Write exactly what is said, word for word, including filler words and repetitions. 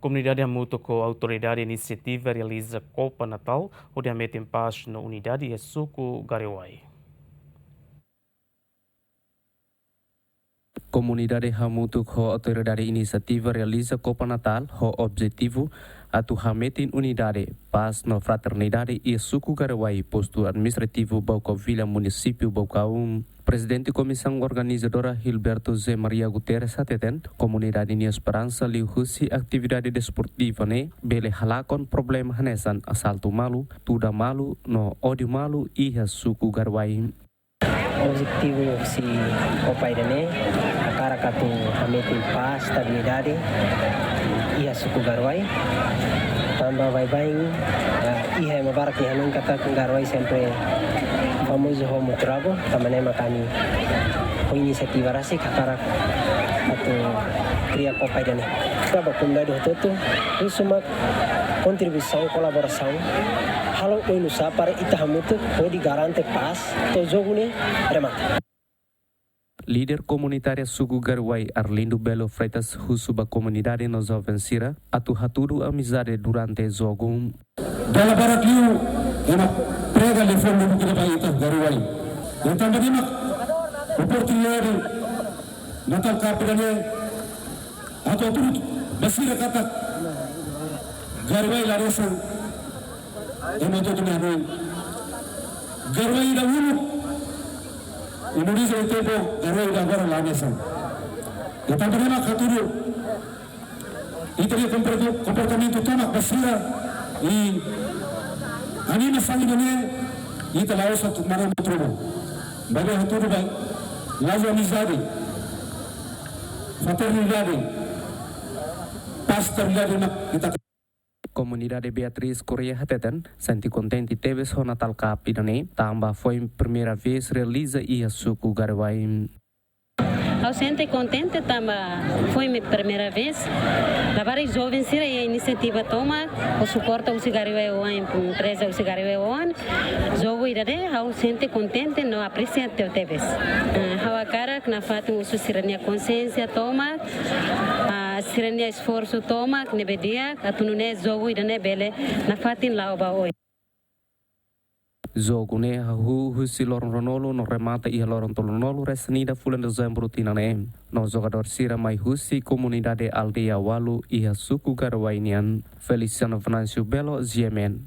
Komunidade hamutuk ho autoridade inisiativa realiza Copa Natal, hodi hametin pás no unidade iha suku Gariwai. Komunidade hamutuk ho autoridade inisiativa realiza Copa Natal ho objetivu atu hametin unidade, pás no fraternidade iha suku Gariwai, postu administrativu Baucau Vila, munisípiu Baucau. Prezidente Komisaun Organizadora Hilberto José Maria Guterres hateten, komunidade nia esperansa liuhusi atividade desportiva ne'e bele halakon problema hanesan asaltu malu, tuda malu no ódiu malu iha suku Gariwai. Objetivu husi Copa ida-ne'e hakarak atu hametin pás, estabilidade iha suku Gariwai. Tanba baibain, eh, iha ema barak nia hanoin katak Gariwai sempre famozu ho mutu rabun, tanba ne'e mak ami ho inisiativa rasik hakarak atu kria Copa ida-ne'e. Ba komunidade hotu-hotu, husu mak kontribuisaun, kolaborasaun, halo oinsá para ita hamutuk hodi garante pás to'o jogu ne'e remata. Líder komunitária suku Gariwai, Arlindo Belo Freitas, husu ba komunidade no joven sira atu hatudu amizade durante jogu. Dala barak liu ema prega liafuan lubuk ida ba ita Gariwai. Entaun tanba ne'e mak oportunidade Natal Cup ida-ne'e atu hatudu ba sira katak Gariwai la hanesan ema hotu-hotu nia hanoin. Gariwai ida uluk, Indonézia iha tempu, Gariwai ida agora la hanesan. Entaun tanba ne'e mak hatudu ita-nia komporta-, komportamentu tomak ba sira, i anima sangi ida-ne'e, ita la'ós atu manán buat ruma. Maibé hatudu ba laju amizade, fraternidade, pás, estabilidade mak ita. Komunidade Beatriz Correia hateten, sente kontente tebes ho Natal Cup ida-ne'e, tanba foin primeira vez realiza iha suku Gariwai. Ha'u sente kontente tanba foin minha primeira vez. Labarik joven sira iha inisiativa tomak, ho suporta husi Gariwai Oan, empreza husi Gariwai Oan. Jogu ida-ne'e, ha'u sente kontente no apresia tebetebes. Eh, ha'u hakarak nafatin husu sira-nia konsiénsia tomak, ah, sira-nia esforsu tomak ne'ebé di'ak, atu nune'e jogu ida-ne'e bele nafatin la'o ba oin. Jogu ne'e hahú husi loron ruanulu no remata iha loron tolunulu resin ida fulan Dezembru tinan ne'e. No jogadór sira mai husi komunidade aldeia Walu iha suku Gariwai nian. Feliciano Venâncio Belo, G M N.